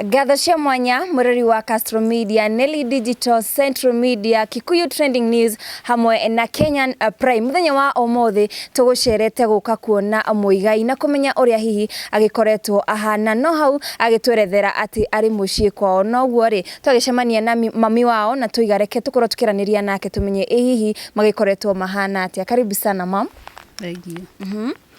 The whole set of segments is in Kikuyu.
Ngatho cia mwanya mũrori wa Castro Media, Nelly Digital, Central Media, Kikuyu Trending News hamwe na Kenyan Prime. Muthenya wa ũmũthĩ tũgũcerete gũka kuona Muigai na kũmenya ũrĩa hihi agĩkoretwo ahana, no hau agĩtwerethera atĩ arĩ mũciĩ kwao. Noguo rĩ, twagĩcemania na mami wao na tũiga reke tũkorwo tũkĩaranĩria nake tũmenye ĩ hihi magĩkoretwo mahana atĩa. Karibu sana, mam. Thank you.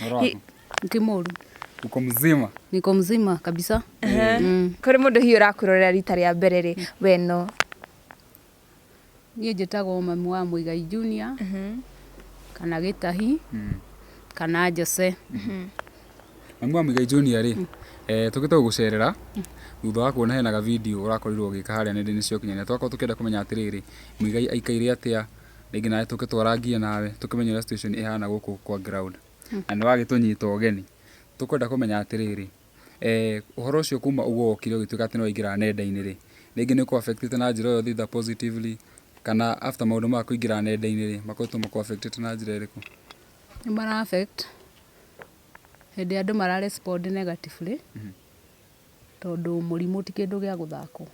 Ũhoro waku? Nkimuru. Uko mzima? Niko mzima kabisa. Kũrĩ mũndũ hihi ũrakwĩrorera rita rĩa mbere rĩ, we no Niĩ njĩtagwo mami wa Muigai Junior kana Gĩtahi kana Jose. Mami wa Muigai Junior rĩ, tũkĩte gũgũcerera thutha wa kuona hena ga video ũrakorirwo ũgĩka harĩa nenda-inĩ cia ũkinyanĩria. Tũgakorwo tũkĩenda kũmenya atĩrĩrĩ, Muigai aikaire atĩa, rĩngĩ nawe tũke twarangie nawe tũkĩmenye ũrĩa situation ĩhana gũkũ kwa ground. Na nĩ wagĩtũnyita ũgeni. Tũkwenda kũmenya atĩrĩrĩ, ũhoro ũcio kuma ũguo wokire ũgĩtuĩka atĩ nĩ waingĩra nenda-inĩ rĩ, rĩngĩ nĩ ũkũ affect na njĩra o yothe either positively kana after maũndũ maya kũingĩra nenda-inĩ rĩ, makoretwo makũ affect na njĩra ĩrĩkũ? Nĩ mara affect hĩndĩ ĩrĩa andũ mara respond negatively, tondũ mũrimũ ti kĩndũ gĩa gũthakwo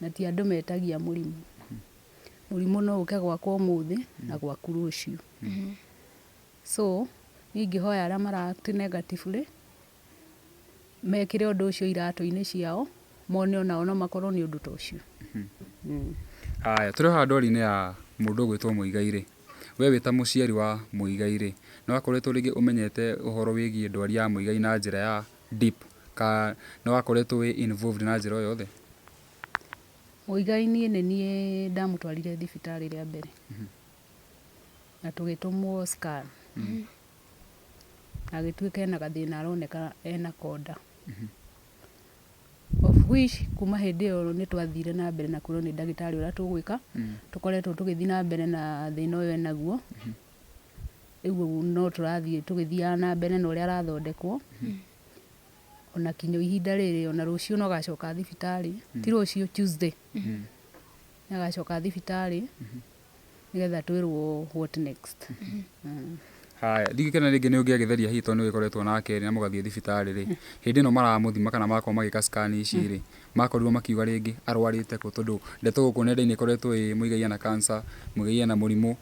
na ti andũ metagia mũrimũ. Mũrimũ no ũke gwakwa ũmũthĩ na gwaku rũciũ. So niĩ ingĩhoya arĩa mara act negatively mekĩre ũndũ ũcio iratũ-inĩ ciao, mone onao no makorwo nĩ ũndũ ta ũcio. Haya, tũrĩ haha ndwari-inĩ ya mũndũ ũgwĩtwo Muigai rĩ, we wĩ ta mũciari wa Muigai rĩ, nĩ wakoretwo rĩngĩ ũmenyete ũhoro wĩgiĩ ndwari ya Muigai na njĩra ya deep, ka nĩ wakoretwo wĩ involved na njĩra o yothe? Muigai niĩ nĩ niĩ ndamũtwarire thibitarĩ rĩa mbere na tũgĩtũmwo scan na agĩtuĩka ena gathĩna aroneka enako nda, of which kuma hĩndĩ ĩyo nĩ twathire na mbere na kwĩrwo nĩ ndagĩtarĩ ũrĩa tũgwĩka, tũkoretwo tũgĩthiĩ na mbere na thĩna ũyũ enaguo, rĩu no tũrathiĩ tũgĩthiaga na mbere na ũrĩa arathondekwo, ona kinya ihinda rĩrĩ, ona rũciũ no agacoka thibitarĩ, ti rũciũ, Tuesday, nĩ agacoka thibitarĩ nĩgetha twĩrwo what next. Haya, ndirikana rĩngĩ nĩ ũngĩagĩtheria hihi tondũ nĩ ũgĩkoretwo nake na mũgathiĩ thibitarĩ rĩ, hĩndĩ ĩno maramũthima kana magakorwo magĩka scan ici rĩ, makorirwo makiuga rĩngĩ arwarĩte kũ? Tondũ ndeto gũkũ nenda-inĩ ĩkoretwo ĩ Muigai ena cancer, Muigai ena mũrimũ,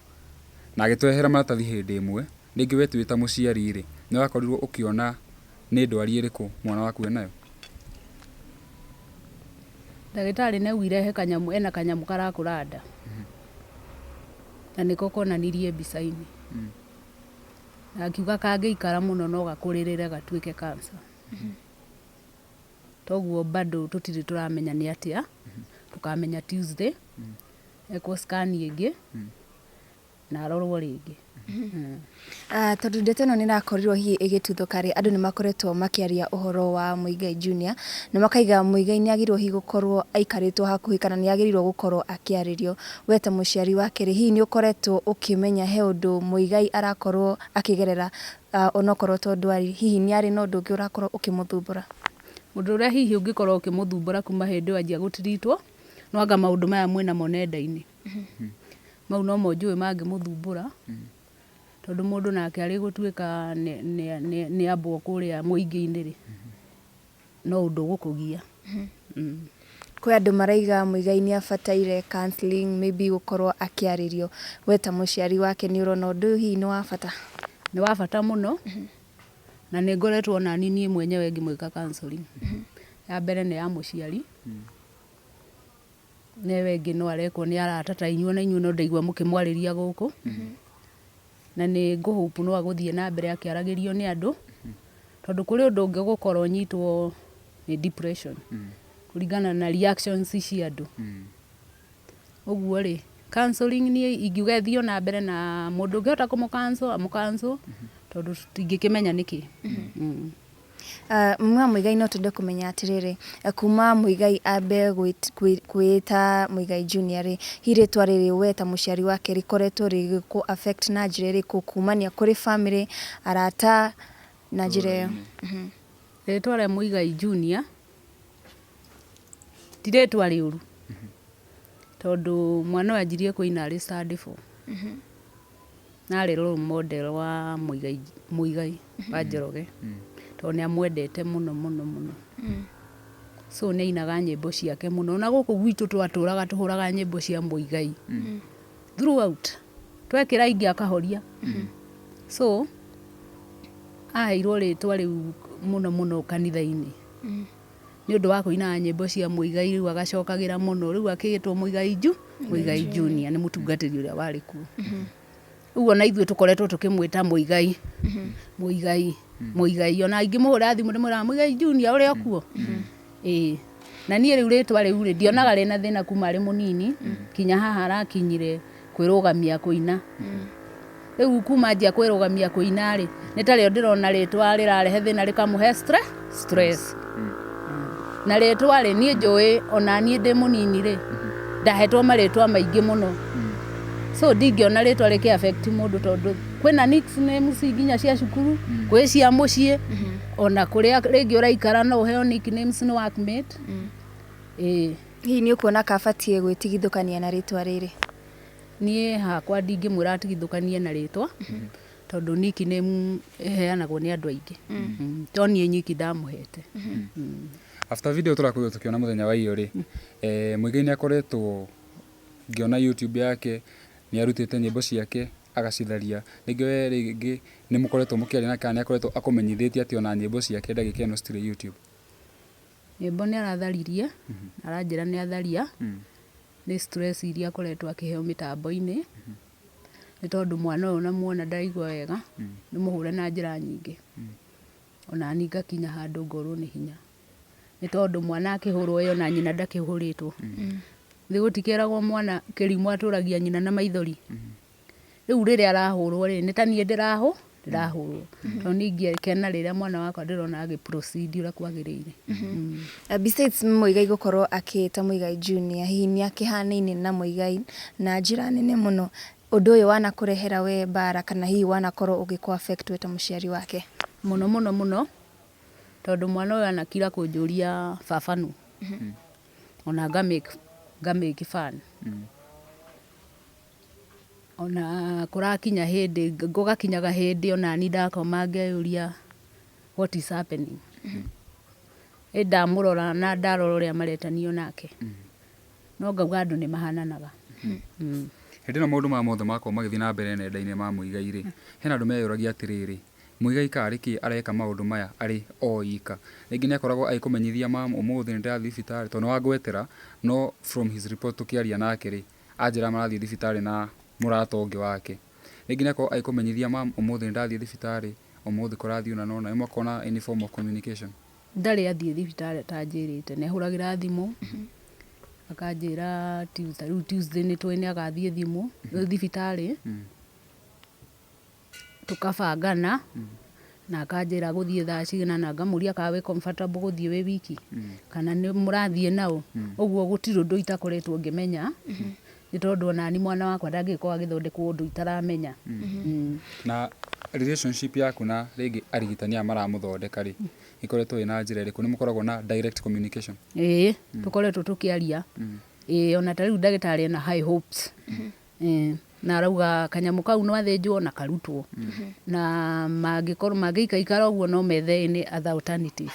na agĩtũrehera maratathi hĩndĩ ĩmwe, rĩngĩ we wĩ ta mũciari rĩ, nĩ wakorirwo ũkĩona nĩ ndwari ĩrĩkũ mwana waku enayo? Ndagĩtarĩ nĩ augire he kanyamũ, ena kanyamũ karakũra nda na nĩko konanirie mbica-inĩ, na akiuga kangĩikara mũno no gakũrĩrĩre gatuĩke cancer. Toguo bado tũtirĩ tũramenya nĩ atĩa, tũkamenya Tuesday ekwo scan ĩngĩ na arorwo rĩngĩ. Tondũ ndeto ĩno nĩ ĩrakorirwo hihi ĩgĩtuthũka rĩ, andũ nĩ makoretwo makĩaria ũhoro wa Muigai Junior na makaiga Muigai nĩ agĩrĩirwo hihi gũkorwo aikarĩtwo hakuhĩ kana nĩ agĩrĩirwo gũkorwo akĩarĩrio. We ta mũciari wake rĩ, hihi nĩ ũkoretwo ũkĩmenya he ũndũ Muigai arakorwo akĩgerera, onokorwo to ndwari, hihi nĩ arĩ na ũndũ ũngĩ ũrakorwo ũkĩmũthumbũra? Ũndũ ũrĩa hihi ũngĩkorwo ũkĩmũthumbũra kuma hĩndĩ ĩyo anjia gũtiritwo, no anga maũndũ maya mwĩnamo nenda-inĩ. Mau nomo njũĩ mangĩmũthumbũra, tondũ mũndũ nake arĩ gũtuĩka nĩ ambwo kũrĩa mũingĩ-inĩ rĩ, no ũndũ ũgũkũgia. Kwĩ andũ maraiga Muigai nĩ abataire counselling, maybe gũkorwo akĩarĩrio. We ta mũciari wake nĩ ũrona ũndũ ũyũ hihi nĩ wa bata? Nĩ wa bata mũno, na nĩ ngoretwo onani niĩ mwenyewe ngĩmwĩka counselling. Ya mbere nĩ ya mũciari, na ĩyo ĩngĩ no arekwo nĩ arata ta inyuĩ, ona inyuĩ no ndaigua mũkĩmwarĩria gũkũ, na nĩ ngũ hope no agũthiĩ na mbere akĩaragĩrio nĩ andũ, tondũ kũrĩ ũndũ ũngĩ ũgũkora ũnyitwo nĩ depression, kũringana na reactions cia andũ. Ũguo rĩ, counselling niĩ ingiuga ĩthiĩ o na mbere na mũndũ ũngĩhota kũmũ counsel amũ counsel, tondũ tũtingĩkĩmenya nĩkĩ. Mami wa Muigai, no twende kũmenya atĩrĩrĩ, kuma Muigai ambe kwĩĩta Muigai Junior rĩ, hihi rĩtwa rĩrĩ we ta mũciari wake rĩkoretwo rĩgĩkũ affect na njĩra ĩrĩkũ kumania kũrĩ famĩlĩ, arata na njĩra ĩyo? Rĩtwa rĩa Muigai Junior ti rĩtwa rĩũru, tondũ mwana ũyũ anjirie kũina arĩ standard four, na arĩ role model wa Muigai, Muigai wa Njoroge, tondũ nĩ amwendete mũno mũno mũno. So nĩ ainaga nyĩmbo ciake mũno, na gũkũ gwitũ twatũraga tũhũraga nyĩmbo cia Mũigai throughout, twekĩra ingĩ akahoria. So aheirwo rĩtwa rĩu mũno mũno kanitha-inĩ nĩ ũndũ wa kũinaga nyĩmbo cia Mũigai, rĩu agacokagĩra mũno, rĩu akĩĩtwo Mũigai Junior nĩ mũtungatĩri ũrĩa warĩ kuo. Rĩu ona ithuĩ tũkoretwo tũkĩmwĩta Mũigai, Mũigai, Mũigai, ona ingĩmũhũrĩra thimũ ndĩmwĩraga Mũigai Junior ũrĩ o kuo? Ĩĩ. Na niĩ rĩu rĩtwa rĩu rĩ, ndionaga rĩna thĩna kuma arĩ mũnini kinya haha arakinyire kwĩrũgamia kũina. Rĩu kuma anjia kwĩrũgamia kũina rĩ, nĩ tarĩo ndĩrona rĩtwa rĩrarehe thĩna rĩkamũhe stress. Na rĩtwa rĩ, niĩ njũĩ ona niĩ ndĩ mũnini rĩ, ndahetwo marĩtwa maingĩ mũno. So ndingĩona rĩtwa rĩkĩ affect mũndũ tondũ kwĩna nicknames nginya cia cukuru, kwĩ cia mũciĩ, ona kũrĩa rĩngĩ ũraikara no ũheo nicknames nĩ workmate. Ĩĩ. Hihi nĩ ũkuona ka abatiĩ gwĩtigithũkania na rĩtwa rĩrĩ? Niĩ hakwa ndingĩmwĩra atigithũkanie na rĩtwa, tondũ nickname ĩheanagwo nĩ andũ aingĩ. To niĩ nyiki ndamũhete. After video tũrakorirwo tũkĩona mũthenya wa iyo rĩ, Muigai nĩ akoretwo ngĩona YouTube yake nĩ arutĩte nyĩmbo ciake agacitharia. Rĩngĩ we rĩngĩ nĩ mũkoretwo mũkĩaria nake kana nĩ akoretwo akũmenyithĩtie atĩ ona nyĩmbo ciake ndagĩka ĩno citirĩ YouTube? Nyĩmbo nĩ aratharirie, aranjĩra nĩ atharia, nĩ stress iria akoretwo akĩheo mĩtambo-inĩ, nĩ tondũ mwana ũyũ ũnamuona ndaraigua wega, nĩ mũhũre na njĩra nyingĩ. Ona niĩ ngakinya handũ ngorwo nĩ hinya. Nĩ tondũ mwana akĩhũrwo ĩ ona nyina ndakĩhũrĩtwo. Githĩ gũtikĩragwo mwana kĩrimũ atũragia nyina na maithori? Rĩu rĩrĩa arahũrwo rĩ, nĩ ta niĩ ndĩrahũrwo. Tondũ niĩ ingĩkena rĩrĩa mwana wakwa ndĩrona agĩ proceed ũrĩa kwagĩrĩire. Besides Muigai gũkorwo akĩĩta Muigai Junior, hihi nĩ akĩhanaine na Muigai na njĩra nene mũno. Ũndũ ũyũ wanakũrehera we mbara kana hihi wanakorwo ũgĩkũ affect we ta mũciari wake? Mũno mũno mũno, tondũ mwana ũyũ anakira kũnjũria baba nũ. Ona nga make fun. Ona kũrakinya hĩndĩ, gũgakinyaga hĩndĩ ona niĩ ndakoma ngeyũria what is happening. Ĩ ndamũrora na ndarora ũrĩa maretanio nake, no ngauga andũ nĩ mahananaga. Hĩndĩ ĩno maũndũ maya mothe makorwo magĩthiĩ na mbere nenda-inĩ ma Muigai rĩ, hena andũ meyũragia atĩrĩrĩ, Muigai karĩ kĩ areka maũndũ maya arĩ o ika? Rĩngĩ nĩ akoragwo agĩkũmenyithia mam ũmũthĩ nĩ ndĩrathiĩ thibitarĩ, tondũ nĩ wangwetera, no from his report tũkĩaria nake rĩ, anjĩra marathiĩ thibitarĩ na mũrata ũngĩ wake. Rĩngĩ nĩ akoragwo agĩkũmenyithia mam ũmũthĩ nĩ ndathiĩ thibitarĩ, ũmũthĩ kũrathiĩ ũna na ũna, nĩ mwakorwo na any form of communication? Ndarĩ athiĩ thibitarĩ atanjĩrĩte, nĩ ahũragĩra thimũ, akanjĩra ta rĩu Tuesday nĩ tũĩ nĩ agathiĩ thimũ, thibitarĩ, tũkabangana, na akanjĩra gũthiĩ thaa cigana na ngamũria kana wĩ comfortable gũthiĩ wĩ wiki, kana nĩ mũrathiĩ naũ, ũguo gũtirĩ ũndũ itakoretwo ngĩmenya, nĩ tondũ onani mwana wakwa ndangĩkorwo agĩthondekwo ũndũ itaramenya. Na relationship yaku na rĩngĩ arigitani aya maramũthondeka rĩ, ĩkoretwo ĩ na njĩra ĩrĩkũ? Nĩ mũkoragwo na direct communication? Ĩĩ, tũkoretwo tũkĩaria. Ĩĩ, ona ta rĩu ndagĩtarĩ ena high hopes. Ĩĩ, na arauga kanyamũ kau no athĩnjwo na karutwo. Na mangĩkorwo mangĩikaikara ũguo no methe any other alternative.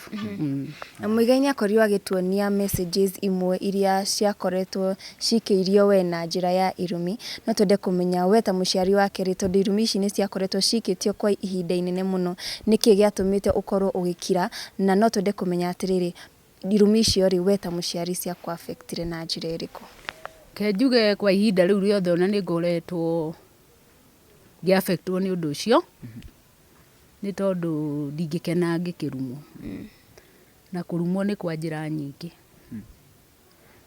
Na Muigai nĩ akorirwo agĩtuonia messages imwe iria ciakoretwo cikĩirio we na njĩra ya irumi. No twende kũmenya we ta mũciari wake rĩ, tondũ irumi ici nĩ ciakoretwo cikĩtio kwa ihinda inene mũno, nĩkĩ gĩatũmĩte ũkorwo ũgĩkira? Na no twende kũmenya atĩrĩrĩ, irumi icio rĩ, we ta mũciari ciakũ affect ire na njĩra ĩrĩkũ? Reke njuge kwa ihinda rĩu rĩothe ona nĩ ngoretwo ngĩ affect wo nĩ ũndũ ũcio, nĩ tondũ ndingĩkena ngĩkĩrumwo. Na kũrumwo nĩ kwa njĩra nyingĩ.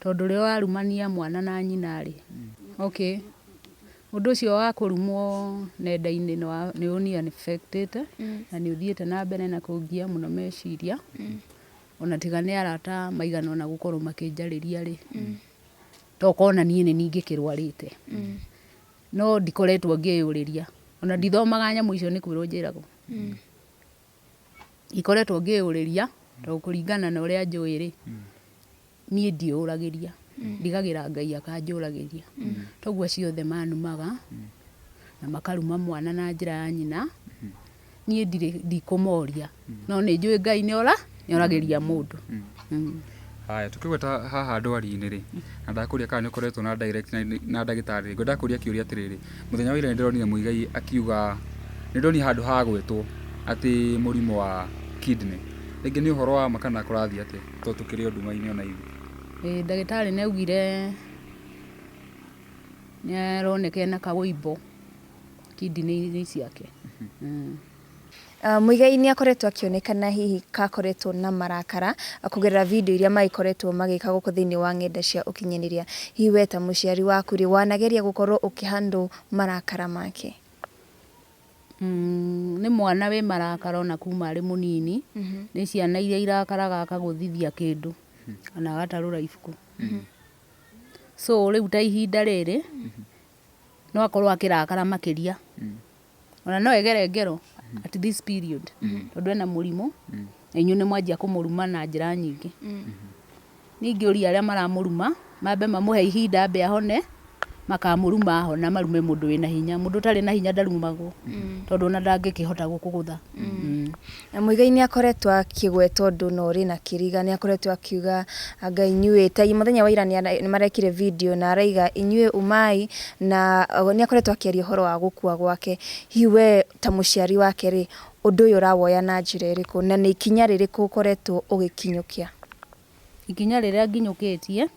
Tondũ rĩrĩa ũrarumania mwana na nyina rĩ, okay, ũndũ ũcio wa kũrumwo nenda-inĩ nĩ ũni affect ĩte na nĩ ũthiĩte na mbere na kũngia mũno meciria. Ona tiga nĩ arata maigana ũna gũkorwo makĩnjarĩria rĩ, to korwo ona niĩ nĩ niĩ ngĩkĩrwarĩte. No ndikoretwo ngĩyũrĩria. Ona ndithomaga nyamũ icio nĩ kwĩrwo njĩragwo. Ndikoretwo ngĩyũrĩria tondũ kũringana na ũrĩa njũĩ rĩ, niĩ ndiĩyũragĩria. Ndigagĩra Ngai akanjũragĩria. Toguo acio othe manumaga na makaruma mwana na njĩra ya nyina, niĩ ndirĩ ndikũmoria. No nĩ njũĩ Ngai nĩ oragĩria mũndũ. Haya, tukĩgweta haha ndwari-inĩ rĩ, na ndakũria kana nĩ ũkoretwo na direct na ndagĩtarĩ, ngwenda kũria kĩũria atĩrĩrĩ, mũthenya wa ira nĩ ndĩronire Muigai akiuga, nĩ ndonire handũ hagwetwo atĩ mũrimũ wa kidney. Rĩngĩ nĩ ũhoro wa ma kana kũrathiĩ atĩa tondũ tũkĩrĩ o nduma-inĩ ona ithuĩ? Ĩĩ ndagĩtarĩ nĩ augire nĩ aroneka ena kaũimbo kidney-inĩ ciake. Muigai nĩ akoretwo akĩonekana hihi kakoretwo na marakara kũgerera video iria magĩkoretwo magĩka gũkũ thĩinĩ wa ng'enda cia ũkinyanĩria. Hihi we ta mũciari waku rĩ, wanageria gũkorwo ũkĩ handle marakara make? Nĩ mwana wĩ marakara ona kuma arĩ mũnini. Nĩ ciana iria irakaraga akagũthithia kĩndũ kana agatarũra ibuku. So rĩu ta ihinda rĩrĩ no akorwo akĩrakara makĩria. Ona no egere ngero at this period tondũ ena mũrimũ na inyuĩ nĩ mwanjia kũmũruma na njĩra nyingĩ. Niĩ ingĩũria arĩa maramũruma mambe mamũhe ihinda ambe ahone, makamũruma ahona marume mũndũ wĩna hinya. Mũndũ ũtarĩ na hinya ndarumagwo tondũ ona ndangĩkĩhota gũkũgũtha. Na Muigai nĩ akoretwo akĩgweta ũndũ na ũrĩ na kĩriga, nĩ akoretwo akiuga anga inyuĩ, ta mũthenya wa ira nĩ marekire video na araiga inyuĩ umai, na nĩ akoretwo akĩaria ũhoro wa gũkua gwake. Hihi we ta mũciari wake rĩ, ũndũ ũyũ ũrawoya na njĩra ĩrĩkũ na nĩ ikinya rĩrĩkũ ũkoretwo ũgĩkinyũkia? Ikinya rĩrĩa nginyũkĩtie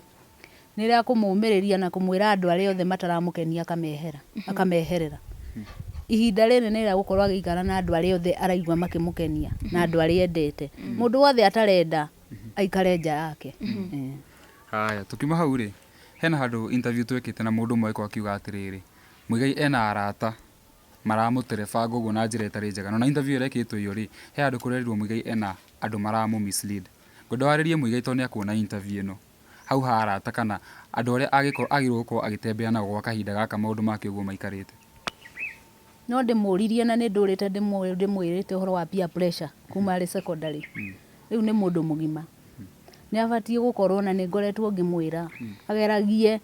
nĩ rĩa kũmũmĩrĩria na kũmwĩra andũ arĩa othe mataramũkenia akamehera, akameherera. Ihinda rĩrĩ nĩ rĩa gũkorwo agĩikara na andũ arĩa othe araigua makĩmũkenia na andũ arĩa endete. Mũndũ wothe atarenda aikare nja yake. Haya, tukiuma hau rĩ, hena handũ interview twekĩte na mũndũ ũmwe agĩkorwo akiuga atĩrĩrĩ, Muigai ena arata maramũterebanga ũguo na njĩra ĩtarĩ njega. Na interview ĩrĩa ĩkĩtwo ĩyo rĩ, he handũ kũrerirwo Muigai ena andũ maramũ mislead. Ngwenda warĩrie Muigai tondũ nĩ akuona interview ĩno. Hau ha arata kana andũ arĩa angĩkorwo agĩrĩirwo gũkorwo agĩtembea nao gwa kahinda gaka maũndũ make ũguo maikarĩte. No ndĩmũririe na nĩ ndũrĩte ndĩmwĩrĩte ũhoro wa peer pressure kuma arĩ secondary. Rĩu nĩ mũndũ mũgima. Nĩ abatiĩ gũkorwo na nĩ ngoretwo ngĩmwĩra ageragie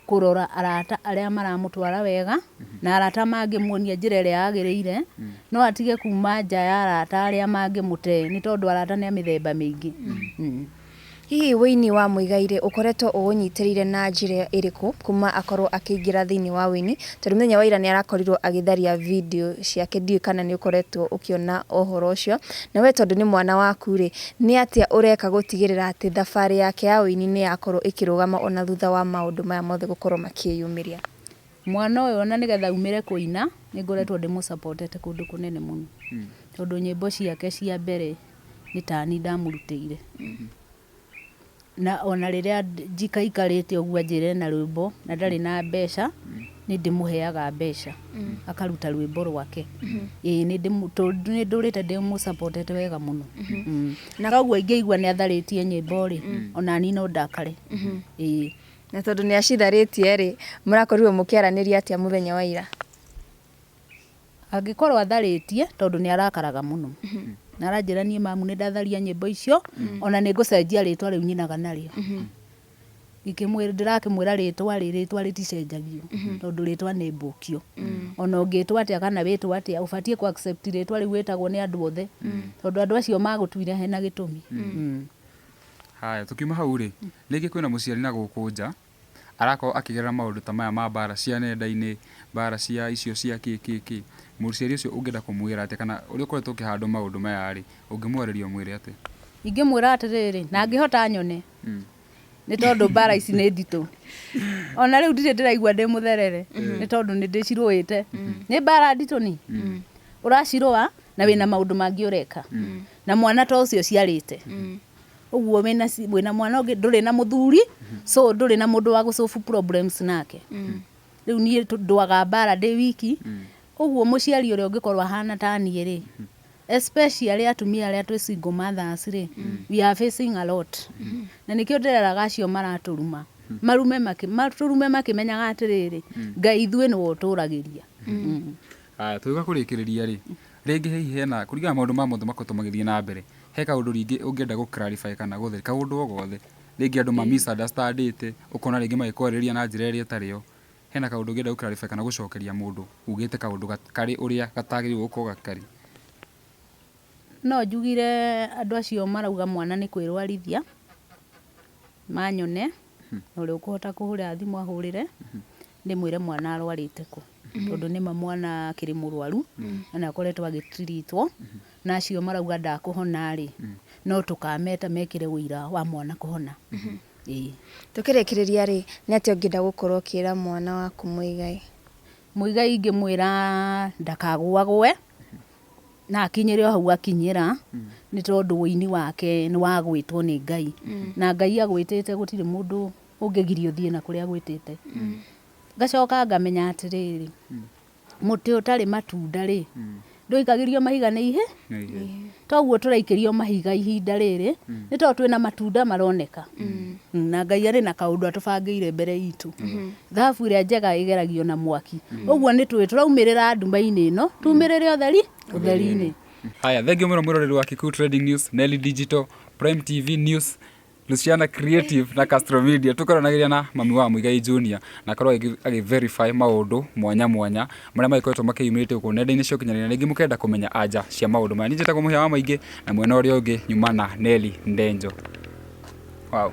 kũrora arata arĩa maramũtwara wega na arata mangĩmuonia njĩra ĩrĩa yagĩrĩire, no atige kuma nja ya arata arĩa mangĩmũte nĩ tondũ arata nĩ a mĩthemba mĩingĩ. Hihi wũini wa Muigai rĩ, ũkoretwo ũũnyitĩrĩire na njĩra ĩrĩkũ kuma akorwo akĩingĩra thĩinĩ wa wũini? Tondũ mũthenya wa ira nĩ arakorirwo agĩtharia video ciake, ndiũĩ kana nĩ ũkoretwo ũkĩona ũhoro ũcio. Na we tondũ nĩ mwana waku rĩ, nĩ atĩa ũreka gũtigĩrĩra atĩ thabarĩ yake ya wũini nĩ yakorwo ĩkĩrũgama ona thutha wa maũndũ maya mothe gũkorwo makĩyumĩria? Mwana ũyũ ona nĩgetha aumĩre kũina, nĩ ngoretwo ndĩmũ-support-ete kũndũ kũnene mũno. Tondũ nyĩmbo ciake cia mbere nĩ tani ndamũrutĩire. Na ona rĩrĩa njikaikarĩte ũguo anjĩre na rwĩmbo na ndarĩ na mbeca, nĩ ndĩmũheaga mbeca akaruta rwĩmbo rwake. Ĩĩ nĩ ndũrĩte ndĩmũ-support-ete wega mũno. Na koguo ingĩigua nĩ atharĩtie nyĩmbo rĩ, ona niĩ no ndakare. Ĩĩ. Na tondũ nĩ acitharĩtie rĩ, mũrakorirwo mũkĩaranĩria atĩa mũthenya wa ira? Angĩkorwo atharĩtie tondũ nĩ arakaraga mũno. Na aranjĩra niĩ mamu nĩ ndatharia nyĩmbo icio, ona nĩ ngũcenjia rĩtwa rĩu nyinaga narĩo. Ndĩrakĩmwĩra rĩtwa rĩ, rĩtwa rĩticenjagio tondũ rĩtwa nĩ mbũkio. Ona ũngĩtwo atĩa kana wĩtwo atĩa, ũbatiĩ kũ accept rĩtwa rĩu wĩtagwo nĩ andũ othe, tondũ andũ acio magũtuire hena gĩtũmi. Haya, tukiuma hau rĩ, rĩngĩ kwĩna mũciari na gũkũ nja arakorwo akĩgerera maũndũ ta maya ma mbara cia nenda-inĩ, mbara cia icio cia kĩ kĩ kĩ, mũciari ũcio ũngĩenda kũmwĩra atĩa kana ũrĩa ũkoretwo ũkĩhandwo maũndũ maya rĩ, ũngĩmwarĩria ũmwĩre atĩa? Ingĩmwĩra atĩrĩrĩ, na angĩhota nyone, nĩ tondũ mbara ici nĩ nditũ. Ona rĩu ndirĩ ndĩraigua ndĩ mũtherere, nĩ tondũ nĩ ndĩcirũĩte. Nĩ mbara nditũ ni, ũracirũa na wĩna maũndũ mangĩ ũreka. Na mwana to ũcio ũciarĩte. Ũguo wĩna mwana ũngĩ, ndũrĩ na mũthuri, so ndũrĩ na mũndũ wa gũ solve problems nake. Rĩu niĩ ndũaga mbara ndĩ wiki, ũguo mũciari ũrĩa ũngĩkorwo ahana ta niĩ rĩ, especially atumia arĩa twĩ single mothers rĩ, we are facing a lot. Na nĩkĩo ndĩreraga acio maratũruma, marume matũrume makĩmenyaga atĩrĩrĩ, Ngai ithuĩ nĩwe ũtũragĩria. Haya, tũgĩũka kũrĩkĩrĩria rĩ, rĩngĩ hihi hena kũringana na maũndũ maya mothe makoretwo magĩthiĩ na mbere, he kaũndũ rĩngĩ ũngĩenda gũ clarify kana gũtheria, kaũndũ o gothe, rĩngĩ andũ ma misunderstand-ĩte, ũkona rĩngĩ magĩkwarĩrĩria na njĩra ĩrĩa ĩtarĩ yo, hena kaũndũ ũngĩenda gũ clarify kana gũcokeria mũndũ ugĩte kaũndũ karĩ ũrĩa gatagĩrĩirwo gũkorwo gakarĩ? No njugire andũ acio marauga mwana nĩ kwĩrwarithia, Manyone, na ũrĩa ũkũhota kũhũrĩra thimũ ahũrĩre, ndĩmwĩre mwana arwarĩte kũ. Tondũ nĩma mwana akĩrĩ mũrwaru, na nĩ akoretwo agĩtiritwo, na acio marauga ndakũhona rĩ, no tũkameta mekĩre ũira wa mwana kũhona. Ĩĩ. Tũkĩrĩkĩrĩria rĩ, nĩ atĩa ũngĩenda gũkorwo ũkĩra mwana waku Mũigai? Mũigai ingĩmwĩra ndakagũagũe, na akinyĩre o hau akinyĩra, nĩ tondũ ũini wake nĩ wa gwĩtwo nĩ Ngai. Na Ngai agwĩtĩte gũtirĩ mũndũ ũngĩgiria ũthiĩ na kũrĩa agwĩtĩte. Ngacoka ngamenya atĩrĩrĩ, mũtĩ ũtarĩ matunda rĩ, ndũikagĩrio mahiga nĩ ihĩ? Toguo tũraikĩrio mahiga ihinda rĩrĩ, nĩ tondũ twĩna matunda maroneka. Na Ngai arĩ na kaũndũ atũbangĩire mbere itũ. Thahabu ĩrĩa njega ĩgeragio na mwaki. Ũguo nĩ tũĩ tũraumĩrĩra nduma-inĩ ĩno, tumĩrĩre ũtheri, ũtheri-inĩ. Haya, thengiũ mũno mwĩroreri wa Kikuyu Trending News, Nelly Digital, Prime TV News, Luciana Creative na Castro Media tũkoranagĩria na mami wa Muigai Junior na akorwo agĩ verify maũndũ mwanya mwanya marĩa magĩkoretwo makĩyumĩrĩte gũkũ nenda-inĩ cia ũkinyanĩria na rĩngĩ mũkenda kũmenya anja cia maũndũ maya. Niĩ njĩtagwo Mũhĩa wa Maingĩ na mwena ũrĩa ũngĩ nyuma na Nelly Ndenjo. Wow.